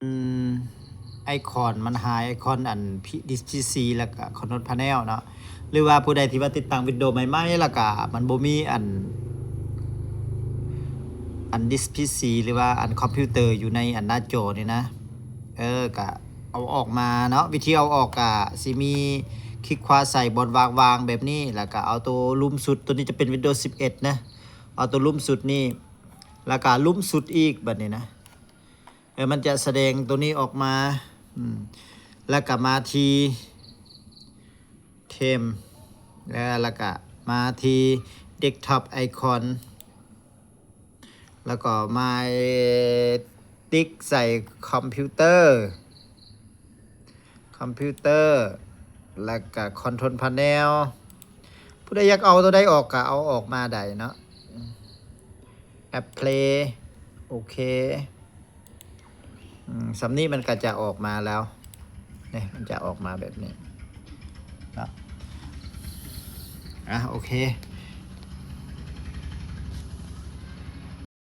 ອືມ ໄອຄອນມັນຫາຍ ໄອຄອນອັນ P- Disk PC ແລ້ວກະ Control Panel ເນາະ ຫຼືວ່າຜູ້ໃດທີ່ວ່າຕິດຕັ້ງ Windows ໃໝ່ໆ ແລ້ວກະມັນບໍ່ມີອັນ ອັນ Disk PC ຫຼືວ່າອັນຄອມພິວເຕີຢູ່ໃນອັນໜ້າຈໍນີ້ນະ ເອີ ກະເອົາອອກມາເນາະ. ວິທີເອົາອອກກະຊິມີຄລິກຂວາໃສ່ບ່ອນວ່າງໆ ແບບນີ້ ແລ້ວກະເອົາໂຕລຸ່ມສຸດ ໂຕນີ້ຈະເປັນ Windows ສິບເອັດ ນະ ເອົາໂຕລຸ່ມສຸດນີ້ ແລ້ວກະລຸ່ມສຸດອີກ ບາດນີ້ນະ ເອີ ມັນຈະສະແດງໂຕນີ້ອອກມາ ອືມ ແລ້ວກະມາທີ່ Theme ເອີ ແລ້ວກະມາທີ່ Desktop Icon ແລ້ວກໍມາຕິກໃສ່ຄອມພິວເຕີ ຄອມພິວເຕີ ແລ້ວກະ Control Panel ຜູ້ໃດຢາກເອົາໂຕໃດອອກກະເອົາອອກມາໄດ້ເນາະ. ແອັບ Play ໂອເຄ ອືມ ສ່ຳນີ້ມັນກະຈະອອກມາແລ້ວ ນີ້ ມັນຈະອອກມາແບບນີ້ເນາະ. ອ່ະ ໂອເຄ